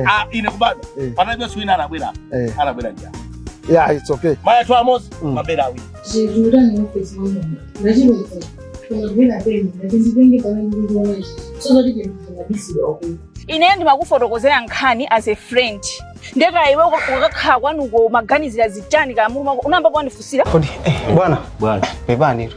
Ah, ine kubadwa panalibenso wina anabwera. Anabwera ndi awa. Yeah, it's okay. Mayi athu amodzi, mabere awiri. Chirurani ofesi mwamuno ndachilonza kungagwira peni ndati nditenge pamene ndikuona ichi sozoti chinthu chingabisira uku. Ine ndimakufotokozera nkhani as a friend, ndeka iwe ukakhala kwanuko umaganizira zichani kaya mulu mwako unayamba wandifunsira. Kodi bwana? Bwana. Pepani tu.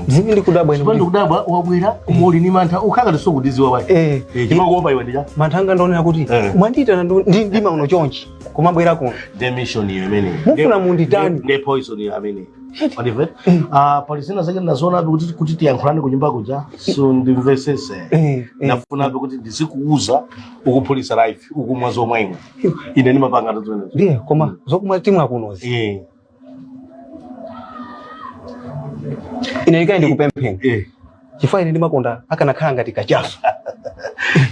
Zimi ndikudabwa ine Chipando kuti kudabwa wabwera uli ni mantha ukhanga tisokudiziwa wayi. Chimakuopa iwe ndija. Mantha anga ndionera kuti mwandiyitana ndima uno chonchi kumabwera kuno. The mission iyo imene. Mufuna munditani? The poison iyo amene. Whatever. Ah, pali zina zake ndazoona kuti tiyankhulane kunyumba kuja. So ndimvesese. Ndafuna kuti ndizikuuza ukuphulisa life ukumwa zomwe imwe. Ine ndimapanga zimenezo. Ndiye koma zokumwa timwa kunozi. Ine ndikayi ndikupempheni. Chifukwa ine ndimakonda akanakhala ngati kachaso.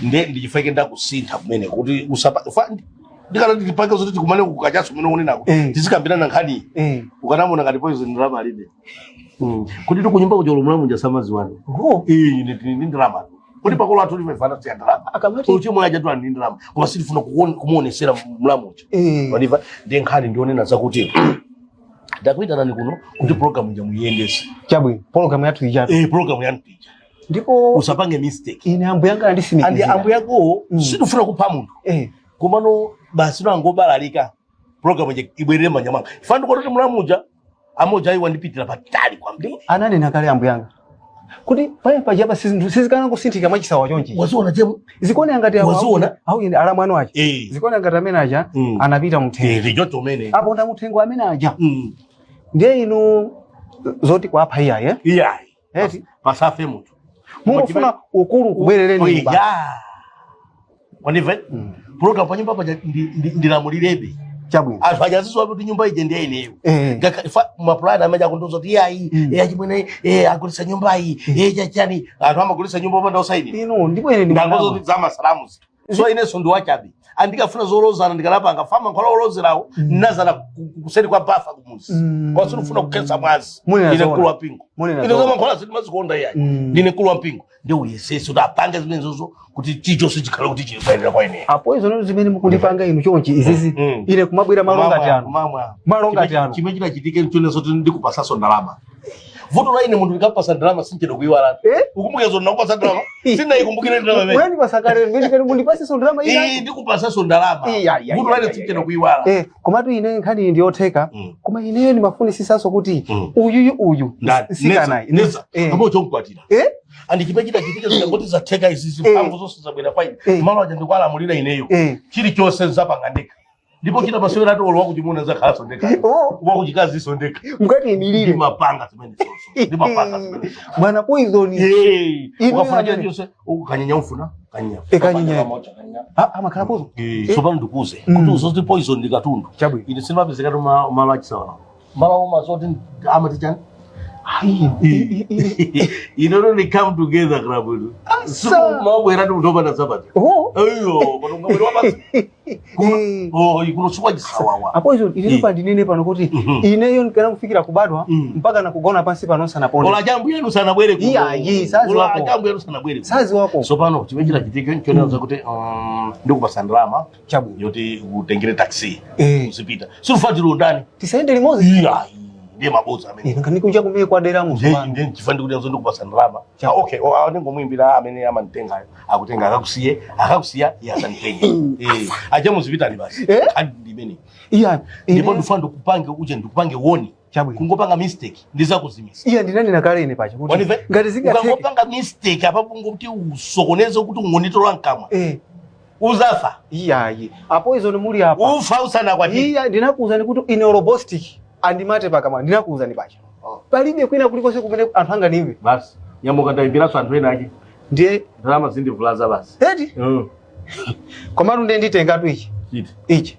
Nde ndichifukwa ndakusintha kumene kuti usapa ndikana ndipange zoti tikumane kukachaso kumene unenako. Tizikambirana nkhani. Ukanamona ngati poison ndalama alibe. Kuti tikunyumba kuja ulumula muja samaziwani. Oh. Ine ndi ndalama. Kuti pakolo athu limefana siya ndalama. Akamati uchimwe aja tu ndi ndalama. Koma sitifuna kumuonesera mulamuja. Waniva ndi nkhani ndionena zakuti ndakuitanani kuno kuti program ija muyendese. Chabwino, program yathu ija. Program yanu ija. Ndipo usapange mistake. Ine ambuye anga andisimikizira. Andi ambuye ako sitifuna kupha munthu. Komano basi nangobalalika. Program ija ibwerere manja mwanga. Ifani kuti mulamuja amoja ayi wandipitira patali kwambiri. Ananena kale ambuye anga kuti paya pajapa sizikana kusinthika mwachisawa chonchi. Waziona chemu? Zikuoneka ngati Waziona? au ine alamu anu aja. Zikuoneka ngati amene aja anapita muthengo. Ndicho chomene. Aponda muthengo amene aja. Ndiye inu zoti kwapha iyayi, eh? Iyayi. Eti? Pasafe munthu. Mungofuna ukulu kubwerereni nyumba. Ya. Wandive? Program pa nyumba paja ndilamulirebe. Chabwino. Anthu ajazidziwa kuti nyumba ije ndiye ineyo. Mapulani amene akundiuza kuti iyayi, achimwene, agulitsa nyumba iyi, chachani. Anthu amagulitsa nyumba opanda usaini. Inu, ndipo ine Ndangozo ndikudabwa. kuti za masalamuzi. So inenso ndi wachabe. Andikafuna zolozana ndikanapanga fama nkhola olozerawo, nazana kuseri kwa bafa kumuzi. Kwa sinufuna kukhetsa mwazi. Munena Ndine zoona. mkulu wa mpingo. Munena Ine zoona. zoma nkhola sindimazikonda iyayi. Ndine mkulu wa mpingo. Ndi uyesese kuti apange zimenezozo kuti chilichonse chikhale kuti chikuyenera kwa ine. Apo izo ndizo zimene mukundipanga inu chonchi izizi. Ine kumabwera malo ngati ano. Kumamwa. Malo ngati ano. Chimene chitachitike nchonenso kuti ndikupasaso ndalama. Vuto la ine munthu ndikapasa ndalama sinchedwa kuiwala. Ukumbuke zoti ndakupasa ndalama? Sindayikumbukire ndalama imene. Unandipasa kale, ndikati mundipasenso ndalama ina. Ndikupasaso ndalama. Iya, iya, Vuto la ine iya, sinchedwa kuiwala. Komatu ine nkhani ndi yotheka. Koma ineyo ndimafunisisanso kuti uyuyu uyu. Ndani? Sikana. Neza, neza. Ambo chonkwatira. Andi chimene chitachitike zikangoti zatheka izizi, mphamvu zonse zabwera kwa ine. Malo aja ndikuwalamulira ineyo. Chilichonse nzapanga ndekha. Ndipo chita masewera ati olo wakuchimuna zakhalaso ndekha. Wakuchikaziso ndekha. Mukati imirire. Ndimapanga zimene zonso. Ndimapanga zimene zonso. Bwana poison. Inu Ukafuna amene. chilichonse, ukanyenya ufuna, kanyenya. Kanyenya. Pamoja, kanyenya. Ah, amakhala pozo. Tsopano ndikuuze. Kuti uzoti poison ndi katundu. Chabwino. Ine sindimapezeka tu malo achisawawa. Malo omwe zoti amati chani? Ayi. Ino don't come together club ino. Asa. Mabwera ndi munthu wopanda nsapato. Oh. Ayo, pano ungabwera wapasi. Oh, kuno sikwa chisawawa. Apo izo ine pa ndinene pano kuti ineyo ndikana kufikira kubadwa mpaka nakugona pansi pano sanaponde. Ola jambu yenu sanabwere kuno. Iya, yi, sazi Ola wako. jambu yenu sanabwere kuno. Sazi wako. So pano chimene chitachitike nchonena zakuti ndikupasa ndalama Chabwino. yoti utengere taxi. Uzipita. Silufatira undani. Tisaende limodzi. Iya, ndiye mabodza amene. Ine ngani kumene kwadera mu Ndiye ndiye chifukwa ndikuti nzo ndikupasa ndalama. Ah, okay, ndingomuimbira amene amanditengayo. Akutenga akakusiye, akakusiya iye asanditenge. Aja muzipitani basi. Khadi ndi imene. Iya, Ndipo ndifuna ndikupange uje ndikupange woni. Chabwino. Kungopanga mistake ndizakuzimisa. Iya, ndinanena kale ine pacha kuti Wanive? ngati zingatheke. Ukangopanga mistake apapo ngoti usokoneze kuti ungonitola mkamwa. Uzafa. Iya, iya. Apo izo ni muli apa. Ufa usana kwa tini. Iya, ndinakuuzani kuti ine robostic andimate pakamwa ndinakuuzani pacha. Palibe kwina kulikonse kumene anthu anganimve. Basi, nyamuka ndayimbiranso anthu ena ake. Ndiye ndalama zindivulaza basi. Eti? Komatu ndiye nditengatu ichi. Chiti. Ichi.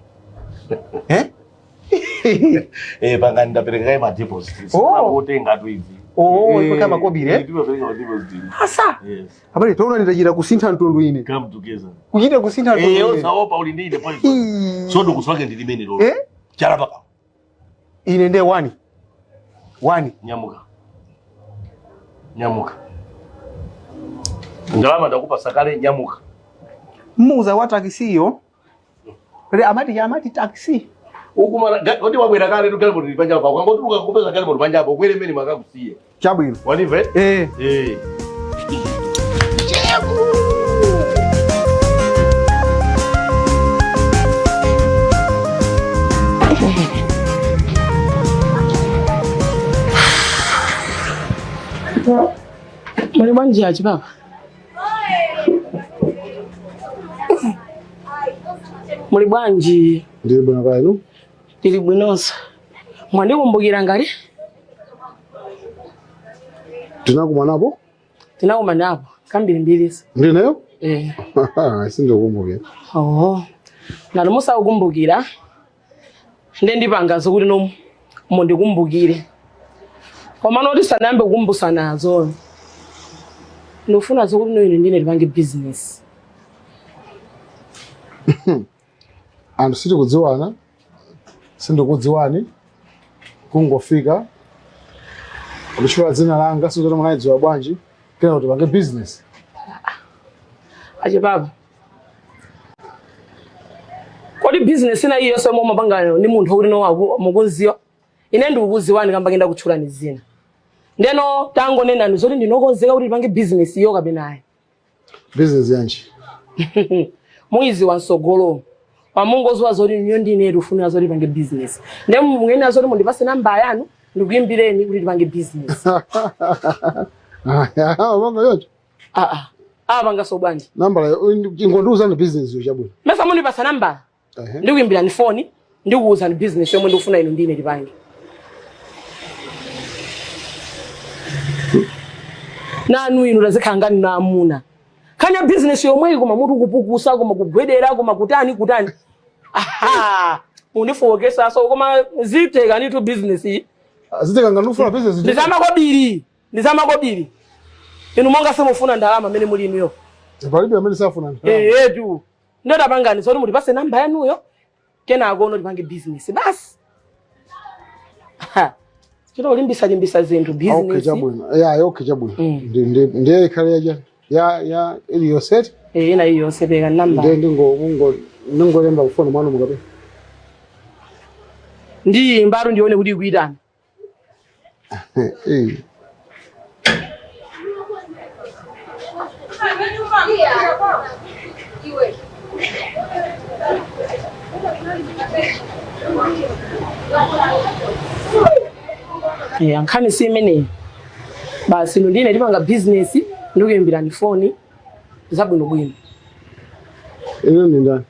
Panga ndapereka kaye ma deposit. Oh. Kutenga tu izi. Oh, ipaka makobiri, eh? Ndimapereka ma deposit. Asa. Yes. Abale taona nditachita kusintha mtundu ine. Come together. Kuchita kusintha mtundu ine. Osaopa uli ndi ine poison. So ndikuswake ndi limene lolo. Chala paka. Ine ndiye 1. 1. Nyamuka. Nyamuka. Ndalama ndakupasa kale nyamuka. Muuza wa taxi yo. Kodi amati amati taxi. Ukumana kodi wabwera kale tu galimoto ili panja pa. Ukangotuluka kupeza galimoto panja apo ukwere mmene makakusiye. Chabwino. Wanimva? Eh. Eh. Muli bwanji achipapa? Muli bwanji? Ndili bwino kaya inu? Ndili bwinonso. Mwandikumbukira ngati? Tinakumanapo? Tinakumanapo kambirimbiriso. Ndineyo? Eh. Sindikukumbukira. Oh. Ngati musakukumbukira nde ndipanga zokuti no mundikumbukire. Koma noti sanayambe kukumbusana nazo. Ndikufuna zokuti no ine ndine tipange business. Anthu sitikudziwana, sindikudziwani, kungofika kutchula dzina langa sizoti munaidziwa bwanji kena kuti pange business. Achipapa. Kodi business ina iliyonse yomwe mumapanga ndi munthu wokuti no mukuziwa? Ine ndikukuziwani kamba kenda kutchulani zina. Ndeno tangonenani zoti ndinokonzeka kuti tipange business iyo kapena ayi. Business yanji? Muiziwa msogolo. Pamungoziwa zoti niyo ndine ndifuna zoti tipange business. Nde mungena zoti mundipase namba yanu ndikuyimbireni kuti tipange business. Panga yocho. Ah ah. Ah panga so bwanji. Namba ingondiuzani business yo chabwino. Mesa mundipasa namba. Ehe. Ndikuyimbirani foni ndikuwuzani business yomwe ndikufuna inu ndine tipange. Nanu inu tazikhala ngati na amuna. Nkhani ya business yomweyi koma mutu kupukusa koma kugwedera koma kutani kutani. Aha. Mundifowokesa so koma zitheka ndithu business iyi. Zitheka ngati ufuna business. Ndizamakobiri. Ndizamakobiri. Inu monga simufuna ndalama mmene muli inuyo. Palibe amene safuna ndalama. Eh etu. Nde tapangani zoti mutipase namba yanuyo kenako ono tipange business basi. Ha. Chito kulimbisa limbisa zinthu Okay, business. chabwino. Ya, okay chabwino. Ndi ndi ndiye ikhale yaja. Ya ya ili yonse. Eh ina iyo yonse peka namba. Ndiye ndingo mungo ndingolemba kufona mwanu mukape. Ndi mbaru ndione kuti ikuitana. Eh. Eh, nkhani si imeneyi. Basi inu ndine tipanga business ndikuyimbirani foni zabwinobwino. Ine ndi ndani?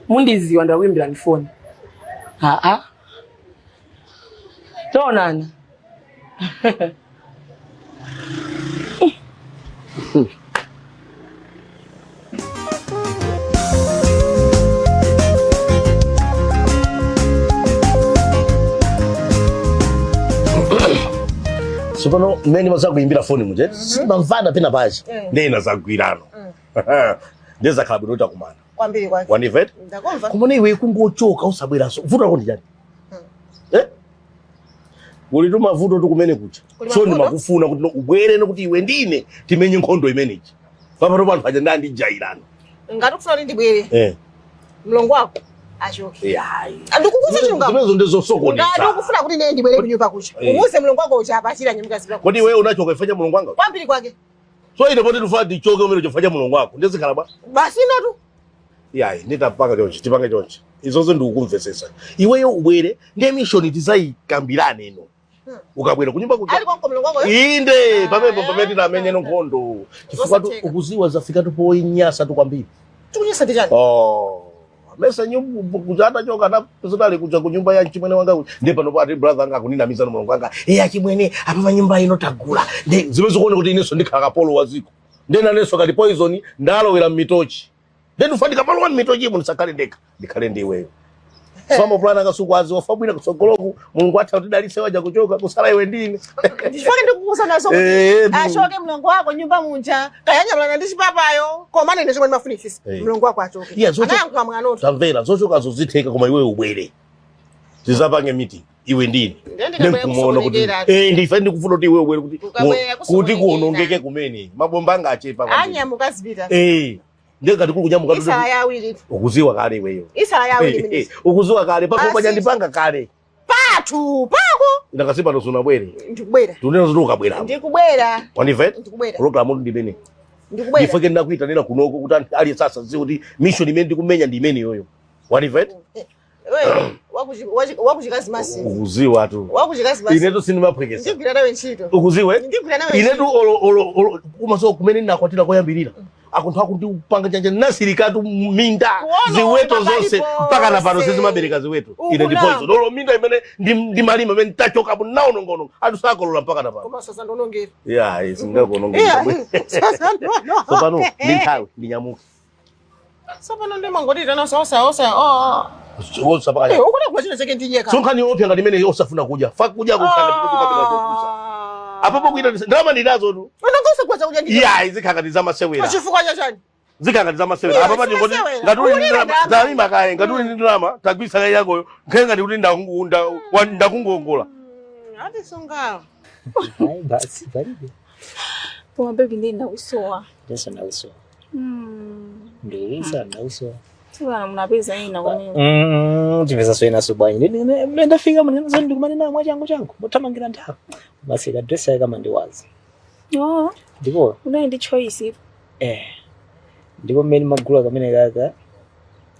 Mundiziwa ndakuyimbirani foni. Aa. Tionana. Tsopano mmene mazakuyimbira foni muje sitimamvana pena pache ndiye inazagwirano ndiye zakhala bwino kuti takumana kwambiri kwake wanimva ndakumva kumene iwe kungochoka usabweranso vuto lako ndi chani eh kuli tumavuto tukumene kucha Kuli so mavuto? ndimakufuna kuti no ubwere nokuti iwe ndine timenye nkhondo imeneyi papato panthu aja ndandijairano ngati ukufuna kuti ndibwere eh mlongo wako achoke yayi ndikukuuza chilungamo zimenezo ndizosokoneza ngati ukufuna kuti ine ndibwere kunyumba kucha Eh. umuuze mlongo wako uja apachira nyumba zipako kodi iwe unachoka chifukwa cha mulongo wanga kwambiri kwake so ine poti ndifuna ndichoke umene chifukwa cha mulongo wako ndizikhala bwa basi inotu yayi nditapanga chonchi tipange chonchi izozo ndikukumvesesa iweyo ubwere ndiye mission tizayikambirane ino ukabwera kunyumba kuja ali konko mlongo wako inde pamenepo pamene tinamenyeno nkhondo chifukwa tu Zosatheka. ukuziwa zafika tupoinyasa tu kwambiri chikunyasa ndi chani oh mesa nyumba kuja atachoka na zitali kuja kunyumba ya chimwene wanga kuja. Ndiye pano pati brother anga akuninamiza no mulongo wanga eh achimwene apa pa nyumba ino tagula ndi zimene zikuona kuti inenso ndikhala kapolo wa ziko ndiye nanenso kati poison ndalowera mmitochi ndiye ndifuna ndikamalowa mmitochi imo ndisakhale ndekha ndikhale ndi iweyo Somo plan akasukwazi wafabwina kutsogoloku Mulungu atha kutidalitsa waja kuchoka kusala iwe ndine ndichifukwa ndikukuuza nazo kuti Eh, achoke mlongo wako nyumba munja kayanyamulana ndi chipapayo koma ine chomwe ndimafunisisa Eh. mlongo wako achoke Yeah, zocho- anayankhula mwanotu tamvera zochokazo zitheka koma iwewe ubwere tizapange meeting iwe ndine Ndiye ndikabwera Ndikumuona kuti kusokonekera. eh ndife ndikufuna kuti iwe ubwere kuti Ukabwera kuti kusokonekera. kuonongeke kumene mabomba anga achepa kwambiri. anyamuka zipita eh Ndiye ngati kuli kunyamuka Isala ya awiri. Ukuziwa kale iweyo. Isala ya awiri minisa. Ukuziwa kale pako Basi. panyandipanga kale. Patu pako. Ndakasipa tosunabwere. Ndikubwera. Tunena zoti ukabwera. Ndikubwera. Wanimva eti? Ndikubwera. Program ndi imene. Ndikubwera. Ndifeke ndakuitanira kunoko kuti anthu ali sasa ziwe kuti mission imene ndikumenya ndi imene yoyo. Wanimva eti? Wewe wakuchikazi masi. Ukuziwa tu. Wakuchikazi masi. Inetu sindimaphwekesa. Ndigwira nawe ntchito. Ukuziwa eti? Ndigwira nawe Inetu olo olo olo kumaso kumene ndakwatira koyambirira. Akunthu akundipanga chanja nasirikatu minda Kuona ziweto ona zonse paliponse. mpaka na pano sizimabereka ziweto. Ine ndi Ukuna. poison. Olo minda imene ndimalima imene tachokapo naonongono anthu sakolola mpaka na pano. Koma sasa ndonongera. Yeah, singakuononga. Yeah. Sasa ndono. Tsopano ndi nthawi ndinyamuke. Tsopano ndi mangoti tana osa osa. Oh. Osa paka. Eh, ukuna kwa china chake ndiyeka. Sonkhani opya ngati imene osafuna kudya. Fa kudya kukhanga tikupapira zopusa. Apopo kuita ndalama ndinazo tu. Unangosa kwa chakudya ndiyeka. Yeah, izikhala ngati zamasewera. Chifukwa cha chani? Zikhala ngati zamasewera. Yeah, Apa pati ngoti zamasewera. ngati uli ndi Ulira ndalama ndalama. zalima kaye ngati uli ndi ndalama tagwisa kaye yakoyo. Nkhale ngati kuti ndakungongola. Ati sunga. Hayi basi palibe. Koma baby ndiye ndakusowa. Ndiso ndakusowa. Ndikuwuza ndakusowa. Tsopano munapeza ina kumene. Tipeza so inaso bwanji. Ndine ndafika mune zo ndikumane nawo mwachangu changu. Muthamangira nthawi. Basi ka dress yake kama ndiwazi. Oh, Ndipo unali ndi choice. ndipo mmene magula kamene kaka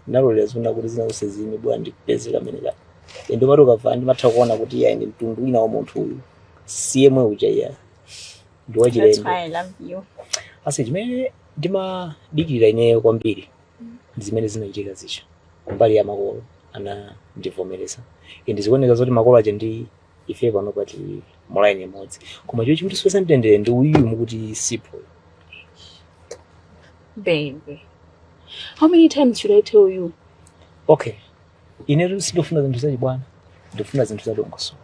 nalolera zina kuti zina zonse zime bwana ndipeze kamene kaka. Endo mati ukavala ndimatha kuona kuti iye ndi mtundu wina wa munthu uyu. Si yemwe uja iya. Ndi That's wachilendo. why I love you. Asi chimene ndimadikirira ineyo kwambiri ndi zimene zinachitika zija kumbali ya makolo anandivomereza ende zikuoneka zoti makolo aja ndi ife pano pati mulaini imodzi koma chiwo chikutisowetsa mtendere ndi uyuyu mukuti Sipho. Baby, how many times should I tell you? Okay, inetu sindifuna zinthu zachibwana, ndifuna zinthu zadongosolo.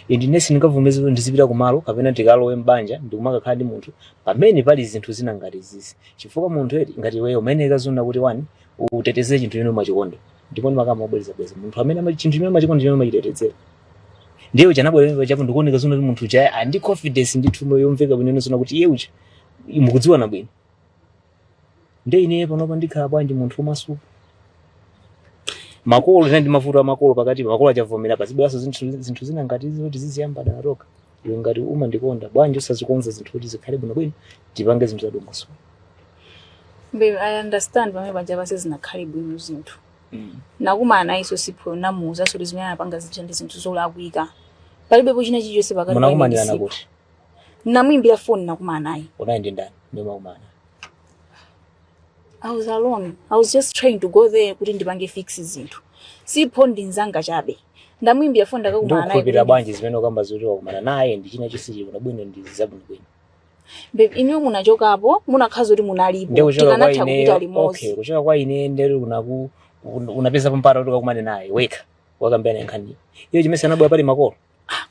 Ende ine sindingavomereze kuti ndizipita kumalo kapena ndikalowe mbanja ndikumakakhala ndi munthu pamene pali zinthu zina ngati izizi, chifukwa munthu eti ngati iweyo umayenera zona kuti wani utetezere chinthu chimene umachikonda, ndipo ndimakamba mobwerezabwereza munthu amene chinthu chimene umachikonda chimene umachitetezera. Ndiye uja anabwera pamene pajapo ndikuoneka zona kuti munthu uja ali ndi confidence ndithu yomveka bwino zona kuti iye uja mukudziwana bwino. Ndiye ine panopa ndikhala bwanji munthu womasuka? Makolo tinali ndi mavuto a makolo pakati pa makolo achavomera pazibweranso zinthu zina ngati izi kuti ziziyamba dala toka. Iwe ngati umandikonda bwanji usazikonza zinthu kuti zikhale bwinobwino, tipange zinthu zadongosolo. Babe, I understand pamene paja pase zinakhale bwino zinthu. Nakumana nayenso Sipho namuwuzanso kuti zimene anapanga zija ndi zinthu zolakwika. Palibepo china chilichonse pakati pa ine ndi Munakumanirana Sipho. kuti? Namuyimbira foni nakumana naye. Unali ndi ndani? Mumakumana. I was alone. I was just trying to go there kuti ndipange fix zinthu. Sipho ndi nzanga chabe. Ndamuyimbira foni ndakakumana naye. Ndikukhulupirira bwanji zimene ukamba zoti wakumana naye ndi china chonse chili bwino ndi zabwinobwino. Babe, inuyo munachokapo, munakhala zoti munalipo. Ndiye kuchoka kwa Tikanatha kupita ineyo, limodzi. okay, kuchoka kwa ine ndero unapeza mpata kuti ukakumane naye wekha wakambirana nkhani. Iyo chimene anabwera pali makolo.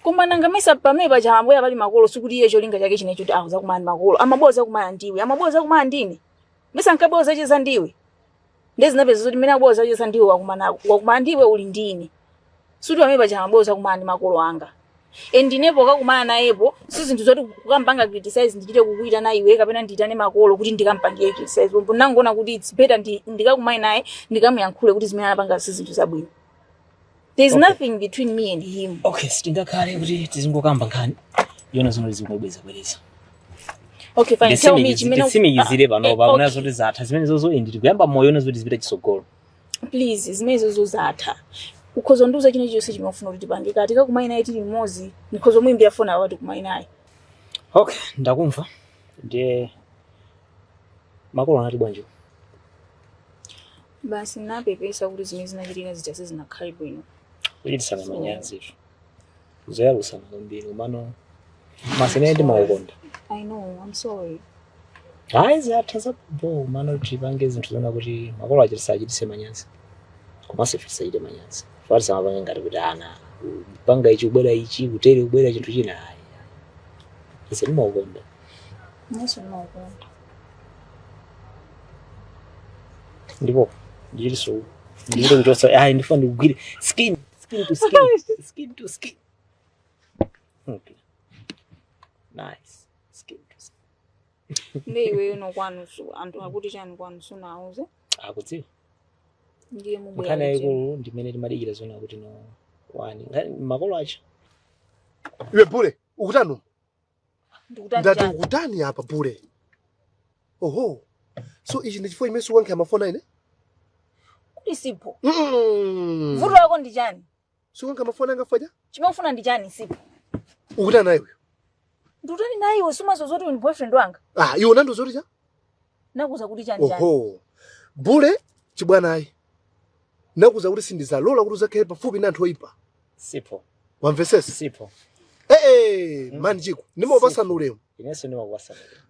Koma nanga mesa pamene paja amabwera pali makolo sikuti iye cholinga chake chinecho kuti auza kumana ndi makolo. Amabwera kumana ndiwe, amabwera kumana ndine. Mesa ankabwera zacheza ndiwe. Ndiye zinapeza zoti mmene abwera zacheza ndiwe wakumana ndiwe uli ndine. Sikuti pamene paja amabwera kumana ndi makolo anga. And ndinepo kakumana nayepo si zinthu zoti kukampanga criticize ndichite kukuitana iwe kapena ndiitane makolo kuti ndikampangire criticize. Pompo nangoona kuti it's better ndikakumane naye ndikamuyankhule kuti zimene anapanga si zinthu zabwino. There is nothing between me and him. Okay, sitingakhale kuti tizingokamba nkhani yona zino zingobweza bwereza. Okay, fine. Tell me chimene Nditsimikizire panopa, okay. kuna zoti zatha zimene zozo indi tikuyamba moyo yona zoti zipita chitsogolo. Please, zimene zozo zatha. Ukhoza ndiuza china chilichonse chimene ufuna kuti tipange. Kati kakumane naye tili limodzi, ndikhoza muyimbira foni apo tikumane naye. Okay, ndakumva. Ndiye makolo anati bwanji? Basi napepesa kuti zimene zinachitika zija sizinakhale bwino. Kuchitisana manyazi tu. Zoyalusana kwambiri komano masene ndimakukonda. I know, I'm sorry. Hayi zatha zabho mano tipange zinthu zona kuti makolo aja tisachitise manyazi. Komanso ife tisachite manyazi. Fati samapange ngati kuti ana kupanga ichi kubwera ichi kutere kubwera chinthu china hayi. Ise ndimakukonda. Inenso ndimakukonda. Ndipo ndichitiso ndikuti kuchosa hayi ndifuna ndikugwire skin skin to skin skin to skin. Okay. Nice. Skin to skin. Ndi iweyo no kwanu anthu akuti chani kwanu sunauze? Akudziwa. Ndiye mubwera Nkhani liti? yayikulu ndimene timadikira zona kuti no wani makolo acha. Iwe Bule, ukutani? Ndikutani Ndati chani? ukutani apa Bule? Oho. So ichi ndi chifukwa chimene sukuyankha mafoni ine? Kuti Sipho. Mm. Vuto lako ndi chani? Sukuyankha mafoni anga faja? Chimene ukufuna ndi chani Sipho? Ukutani naye uyu? Ndikutani naye iwe sumadziwa zoti ndi boyfriend wanga? Ah, iwe unandiuza zoti cha? Nakuuza kuti chani chani? Oho. Bule chibwana ayi. Nakuuza kuti sindizalola kuti uzakhale pafupi ndi anthu oyipa. Sipho. Wamvesesa? Sipho. Eh eh, man Chiku. Ndimakupasani ulemu. Inenso ndimakupasani ulemu.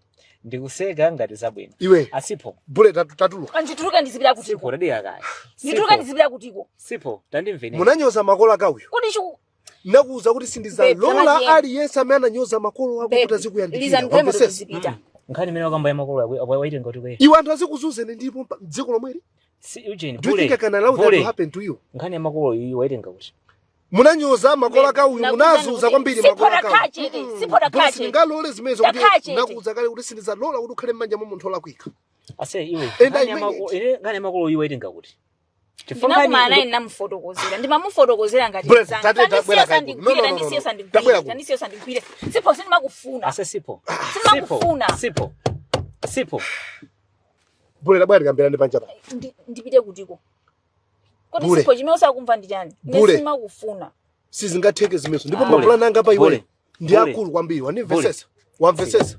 Ndikuseka ngati zabwino. Iwe. Asipho. Bule tatuluka. Ndituluka ndizipita kutiko. Sipho tadika kaya. Ndituluka ndizipita kutiko. Sipho tandimveni. Munanyoza makolo aka uyu. Kodi chiku Nakuuza kuti sindizalola Babe, aliyense amene ananyoza makolo ako kuti azikuyandikira. Liza ndipemo Wamvesesa? tizipita. Nkhani imene wakamba ya makolo ako waitenga kuti kwe. Iwe anthu azikuzuza ine ndipo dziko lomweli. Si Eugene. Do you think I can allow that to happen to you? Nkhani ya makolo iyi waitenga kuti. Munanyoza makolo aka uyu, munazuza kwambiri Sipho makolo aka uyu. takachete. Sipho takachete. Sindingalole zimenezo kuti Takachete. nakuuza kale kuti sindizalola kuti ukhale m'manja mwa munthu olakwika. Ase iwe. And I Nkhani ya mean makolo it. ine nkhani ya makolo iyi waitenga kuti. Chifukwa Ndinakumana naye nkhani ndinamufotokozera. Ndimamufotokozera ngati Bule, mzanga. tate, tabwera Tandisiya kaibu. No, sandigwire, no, no, no, tandisiya no. sandigwire, Tabwera kuno. tandisiya sandigwire. Sipho sindimakufuna. Ase Sipho. Sindimakufuna. Sipho. Sipho. Bule tabwera tikambirane panja pano. Ndipite kutiko. Kodi Bule. Sipho chimene usakumva ndi chani? Ine Bule. sindimakufuna. Sizingatheke zimenezo. Ndipo Bule. mapulani anga pa iwe Bule. ndi Bule. akulu kwambiri. Wandimvesesa? Wamvesesa?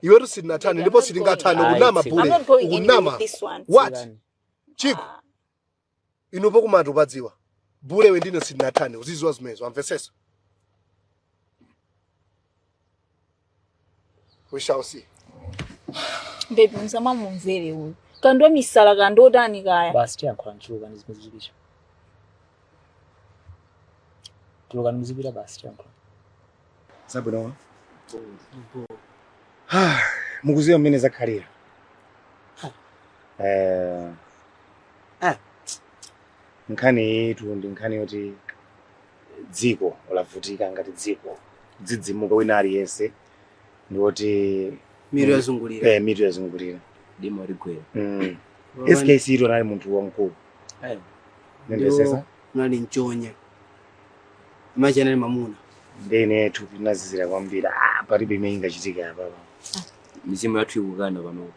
Iwetu sitinathane ndipo sitingathane. Ayi, Ukunama Sipho. Bule. I'm not going anywhere Ukunama. with this one. What? Chiku. Inupo kumati upadziwa. Bule we ndine sitinathane. Uziziwa zimenezo. Wamvesesa? We shall see. Baby musamamumvere uyu. Kando misala kandotani kaya. Basi tiyankhula ntuluka ndi zimene zilicho. Tuluka muzipita basi tiyankhula. Zabwino. Mukuziwa mmene zakhalira. Eh, nkhani yitu ndi nkhani yoti dziko lavutika ngati dziko dzidzimuka wina aliyense ndi woti Mitu yazungulira. Eh, mitu yazungulira. Dima ligwera. SKC itu anali munthu wamkulu. Ayo. Nendesesa? Nali mchonya. Amachi anali mamuna. Ndene thupi linazizira kwambiri. Ah, palibe imene ingachitika apapa. Mizimu yathu ikukana pano.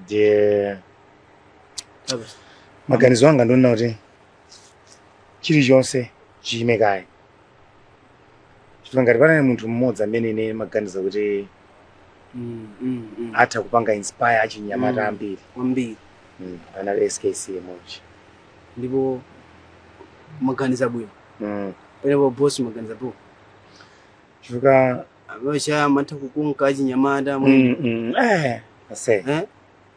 Ndiye maganizo anga ndionena kuti chilichonse chiyime kaye. Chifukwa ngati panali munthu mmodzi amene ine maganiza kuti atha kupanga inspire achinyamata ambiri. Kwambiri. Anali SKC emoji. Ndipo maganiza bwino. Penepo boss maganiza bwino. Chifukwa abacha amatha kukunka achinyamata Eh, ase.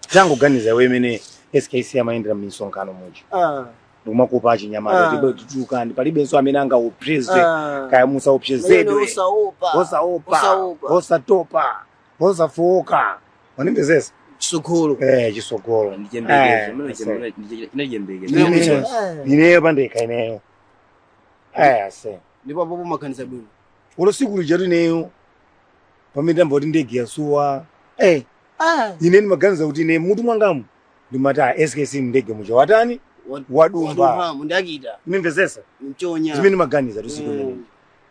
Tangoganiza iwe imene SKC amayendera m'misonkhano muja. Ndikumakopa achinyamata kuti titukani palibenso amene angaopseze kaya musaopsezedwe. Osaopa. Osaopa. Osaopa. Osatopa. Osafoka. Wanimvesesa? Chisogolo. Eh, chisogolo. Ndichembekezo, Eh, mene ase. chinachembekezo. Ineyo pandekha ineyo. Eh, ase. Ndipo apopo maganiza bwino. Ulo siku lija ineyo pamene ndamva kuti ndege yasowa. Eh. Ine ndimaganiza kuti ine mutu mwangamu ndimati ah, SKC ndege muja watani wadumba. Ndakita. Nimvesesa? Mchonya. Zimene ndimaganiza tusiku limene.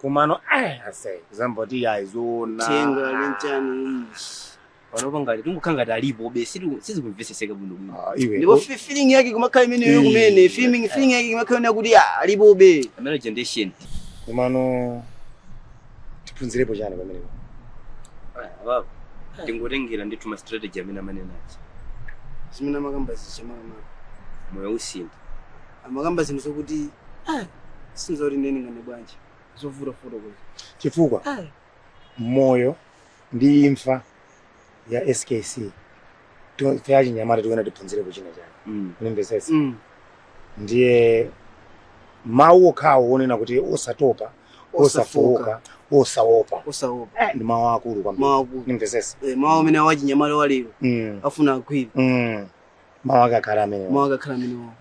Komano eh ase zamba kuti ayi zoona. Thenga lenchani. Panopa ngati tingukhala ngati alipo be sizikumveseseka bwino bwino. Iwe. Ndipo feeling yake kumakhala imeneyo kumene feeling yake kumakhala imeneyo kuti ah, alipo be. Amene generation. Komano tiphunzirepo chani pamenepo. Apapo tingotengera ndithu ma strategy amene amanena aja. Zimene amakamba zichamakama. Moyo usintha. Amakamba zinthu zokuti ah, sinzoti nene ngane bwanji. Zovuta fotokoza. Chifukwa moyo ndi imfa ya SKC ife achinyamata tikuona tiphunzirepo china chake. Unimvesesa? Ndiye mawu okhawo onena kuti osatopa, osafoka, osaopa. Osaopa. Eh, ndi mawu akulu kwambiri. Mawu akulu. Nimvesesa? Eh, mawu amene awachinyamata walero afuna agwire. Mawu akakhala amenewo. Mawu akakhala amenewo.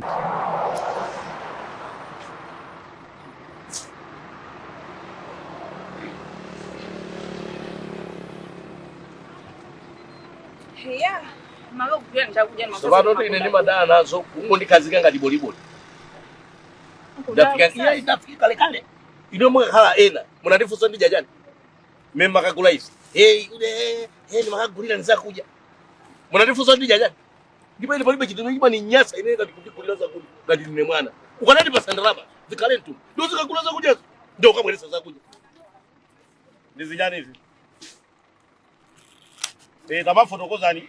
Yeah, makakugulira chakudya. Tsopano ine ndimadana nazo kungondikhazika ngati boliboli. Ndafika iya, ndafika kale kale. Ino mukakhala ena munandifunsa ndidya chani? Mmene makagula izi. Hey, ude, hey, ndimakagulira ndizakudya. Munandifunsa ndidya chani? Ndipo ine palibe chinthu chimaninyasa ine ngati kundigulira zakudya ngati ndine mwana. Ukanandipasa ndalama zikhale mtumba. Ndiwo zikagula zakudyazo. Ndiwo ukabweretsa zakudya. Ndizichani izi? Eh, tamafotokozani.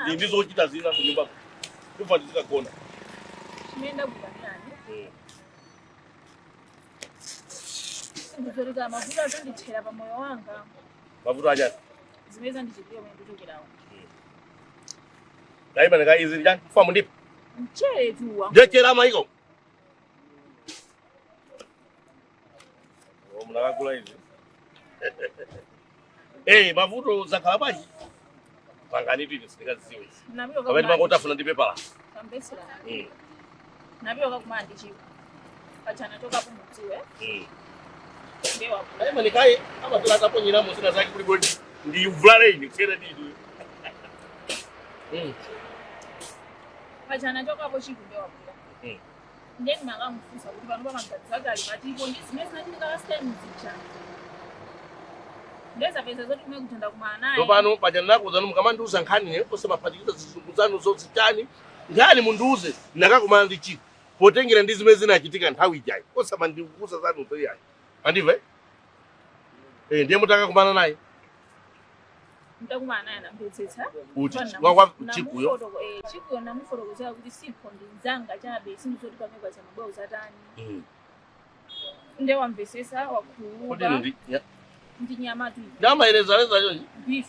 Ndi ndizochita zina ku nyumba. Ndibva ndizikagona. Chimene ndakupanirani ndizoleka mavuto azandithera pa moyo wanga. Mavuto achani? Zimene zandichitikira kumene ndikuchokerawo. Ndayima ndika izi chani? Kufa mundipa. Mchere tuwa. Ndechera maiko. Oh, munakagula izi. Eh, mavuto zakhala bwanji? Pangani tini sindikazidziwe izi. Napita Pamene mangotafuna ndi pepala. Tambetsera. Napita kakumana ndi Chiku. Pachana tokapo mudziwe. Ndewa. Ndayima ndikaye amatola ataponyeramo zina zake kuli bodi. Ndi uvulale ine kusiyana ndi inu. Pachana tokapo Chiku ndewabwera. Ndiye ndimakamufunsa kuti pano pamaganizo ake ali patipo ndi zimene zinachitika last time zija. Ndezapeza zoti kumene kutenda kumana naye. Tsopano paja ndinakuwuzani mukamandiuza nkhani ne osamaphatikiza zizungu zanu zozichani. Nkhani mundiuze ndakakumana ndi Chiku. Potengera ndi zimene zinachitika nthawi ijayi. Osamandiuza zanu zoyayi. Andimve? Eh, ndiye mutakakumana naye. Ntakumana naye anamvetsetsa. Kuti wakwa Chikuyo. Chikuyo namufotokozera kuti sipho ndi mzanga chabe sindizoti pamene paja mabwawo zatani. Ndiye wamvetsetsa Kodi wakhululuka. ino ndi Ndi nyama tu. Nyama ilezaleza chonchi. Beef.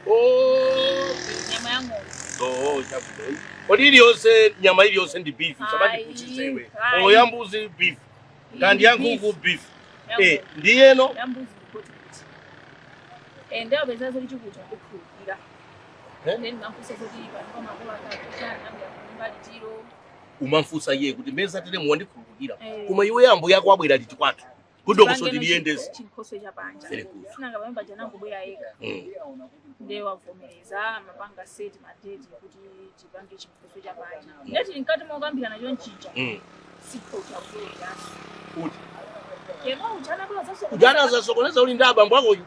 Oh, Nyama ya ng'ombe. oh, chabwino. Kodi iliyonse nyama iliyonse ndi beef, samandipusitse iwe. Ayi. Olo ya mbuzi beef. Kandi ya nkhuku beef. Ya Eh, ng'ombe. ndiyeno Ya mbuzi ndi kuti. Eh, ndiye wapeza zoti Chikucho ndikhululukira. Eh? Ndiye ndinamfunsa zoti pano pamakolo akachana ambuya litiro. Umamfunsa iye kuti meza tile muwandikhululukira. Eh. Koma iwe yambo yako abwera liti kwathu. Kuti ndiliyendese. Chinkhoswe chapanja. Very good. Sinanga pamene paja nangobwera yekha. Ndiye wavomereza mapanga set ma date kuti tipange chinkhoswe chapanja. Ndiye tili mkati mokambirana chonchija. Sipho chabwera. Kuti Yemwe uchana bwa zaso. Ujana zasokoneza uli ndi abambo akoyo.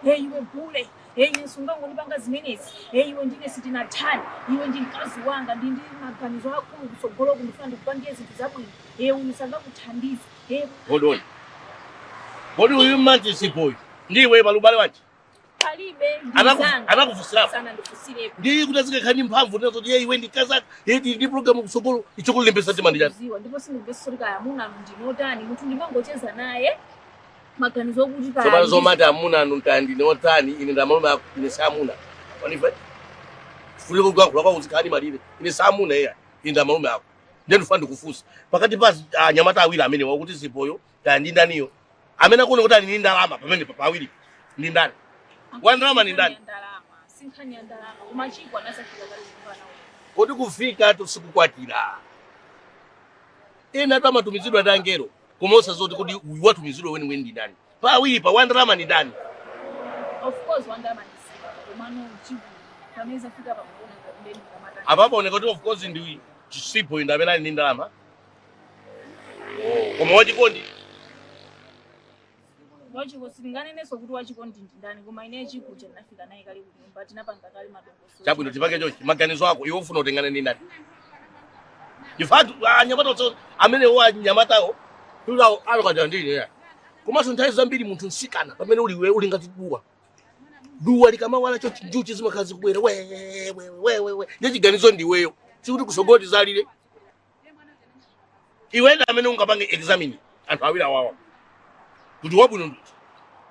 Hey iwe bule, hey ine sungangondipanga zimenezi, hey iwe ndine sitinathani, iwe ndi mkazi wanga, ndi maganizo akulu kutsogolo kundifuna ndikupangiye zinthu zabwino, hey uyu sangakuthandize, hey Hold on. Kodi uyu mmanti Siphoyo. Ndiwe palubale wachi. Palibe ndizanga. Anakufunsirapo. Sana ndifusirepo. Ndiye kuti azikakhani mphamvu nazo kuti iwe ndi kazaka, iye ndi program kutsogolo ichokulembesa timandi chani. Ziwa ndipo sindimvetsa kuti kaya amuna anu ndinotani, munthu ndimangocheza naye maganizo okuti kaya Tsopano zomati amuna anu kandi ndinotani, ine ndamalume ako, ine samuna. Waniva? Fuleko kuyankhula kwako uzikhani malire. Ine samuna iya, ine ndamalume ako. Ndiye ndifuna ndikufunsa. Pakati pa anyamata awiri amene wakuti Siphoyo, kaya ndi ndaniyo. Amene akuona kuti ali ndi ndalama pamene pa awiri. Ndi ndani? Wa ndalama ndi ndani? Sinkhani ya ndalama. Koma Chiko anasafika kale kunyumba nawo. Kodi kufika tusikukwatira. Ena atu amatumizidwa ndi angelo. Koma osazoti kuti uyu watumizidwa weni weni ndi ndani. Pa awiri pa wa ndalama ndi ndani? Of course wa ndalama ndi Sipho. Koma no Chiko pamene zafika pamuona ngati ndeni kamatani. Apapo oneka kuti of course ndi Sipho ndi amene ali ndi ndalama. Oh, koma wachikondi. Wachiko silinganenenso kuti wachikondi ndi ndani, koma ine Chiko ndinafika naye kale kunyumba, tinapanga kale madongosolo. Chabwino tipange chonchi maganizo ako iwe ufuna utengane ndi ndani? Chifukwa anyamata onse amene wo anyamatawo tulawo alokadya ndine ya. Komanso nthawi zambiri munthu msikana pamene uli iwe uli ngati duwa. Duwa likamawala chonchi njuchi zimakhala zikubwera we we we we we. Ndiye chiganizo ndi iweyo. Sikuti kusogoti zalire. Iwe ndi amene ungapange examine anthu awiri awawa. Kuti wabwino ndi uti.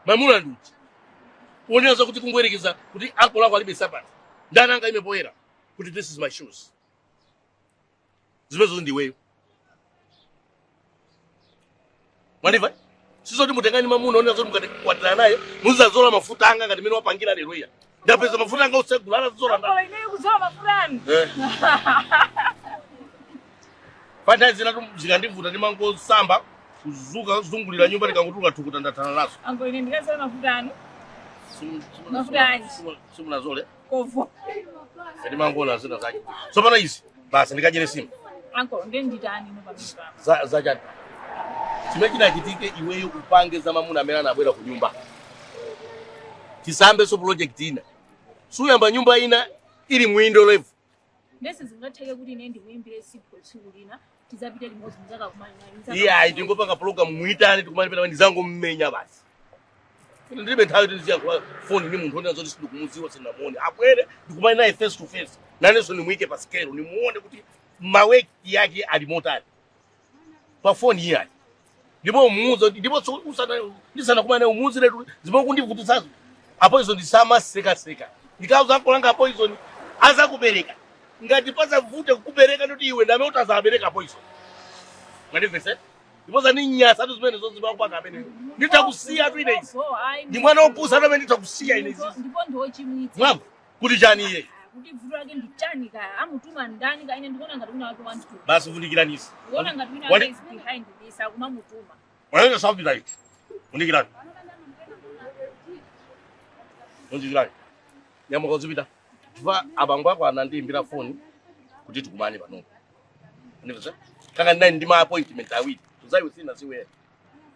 Mamuna ndi uti. Uoneza kuti kungoyerekeza kuti ankolo lako alibe sabata. Ndani angaime poyera kuti this is my shoes. Zimenezo ndi iweyo. Mwandimva? Sizoti mutengani mamuna onena zoti mukati naye muzizazola mafuta anga ngati mmene wapangira lero iya. Ndapeza mafuta anga usegula alazola ndani. Ankolo ineyo kuzola mafuta anu. Panthawi zina zikandivuta ndimangosamba kuzuka zungulira nyumba ndikangotuluka thukuta ndathana nazo. Ankolo ine ndikazola mafuta anu. Mafuta anji. Simunazole. Kovo. Ndimangona zina zake. Tsopano izi basi ndikadyere nsima. Uncle, ndiye nditani ino pamene pano? Za chani? Chimene chinachitike, iweyo upange za mamuna amene anabwera ku nyumba. Tisambeso project ina. Suyamba nyumba ina ili mwindo level. Ndese zingatheke kuti ine ndikuyimbire sipho tsiku lina, tizapite limodzi muzakakumana naye. Iye ayi, tingopanga program, muitane, tikumane pena, ndizangommenya basi. Ine ndilibe nthawi kuti ndiziyankhula foni ndi munthu onena zoti sindikumudziwa, sindinamuone. Abwere, ndikumane naye face to face, nanenso ndimuyike pa scale, ndimuone kuti maweki yake ali motani. Pa foni iye ayi. Ndipo umuuze kuti, ndipo usana ndisanakumane naye, umuuzire kuti zimene kundivutitsazo apoison ndisamasekaseka. Ndikauza nkolanga poison azakubereka. Ngati pasavute kukubereka, ndoti iwe ndame utazabereka poison. Mwandimvese? Ndipo zaninyasa tu zimene zoziba kupanga ameneyo. Nditakusiya tu ine izi. Ndi mwana wopusa amene nditakusiya ine izi. Ndipo ndiwochimwitsa. Mwamva kuti chani iye? Kuti vuto lake ndi chani kaya, amutuma ndani kaya? Ine ndikuona ngati wina wake wanthu. Basi, vundikirani izi. Ndikuona ngati wina wake is behind this, akumamutuma. Wanaenda something like vundikirani. Vundikirani. Nyamuka uzipita. Chifukwa abambo ako anandiyimbira foni kuti tikumane panopo. Ndimvese? Kanga ndinali ndi ma appointment awiri. Tuzaiwe sina siwe.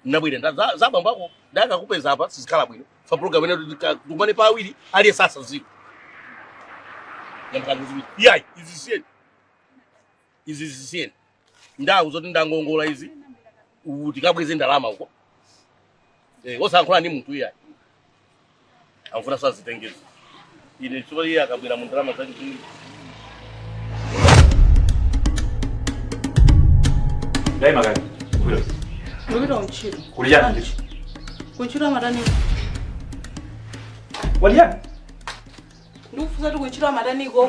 Nabwere nda za abambo ako ndakakupeza apa, sizikhala bwino. Fa program ine tikumane pa awiri aliye sasa ziko. Nyamuka uzipita. Iyayi, izi zisiyeni. Izi zisiyeni. Ndawu zoti ndangongola izi. Tikabweze ndalama uko. Osayankhula ndi munthu iyayi. Amfuna sazitengeza. Ine chifukwa iye akabwera mu ndalama zake ziwiri. Ndai makani. Ndikupita kuntchito. Kuli chani ndithu? Kuntchito amataniko. Wali chani? Ndikufunsa kuti kuntchito amataniko.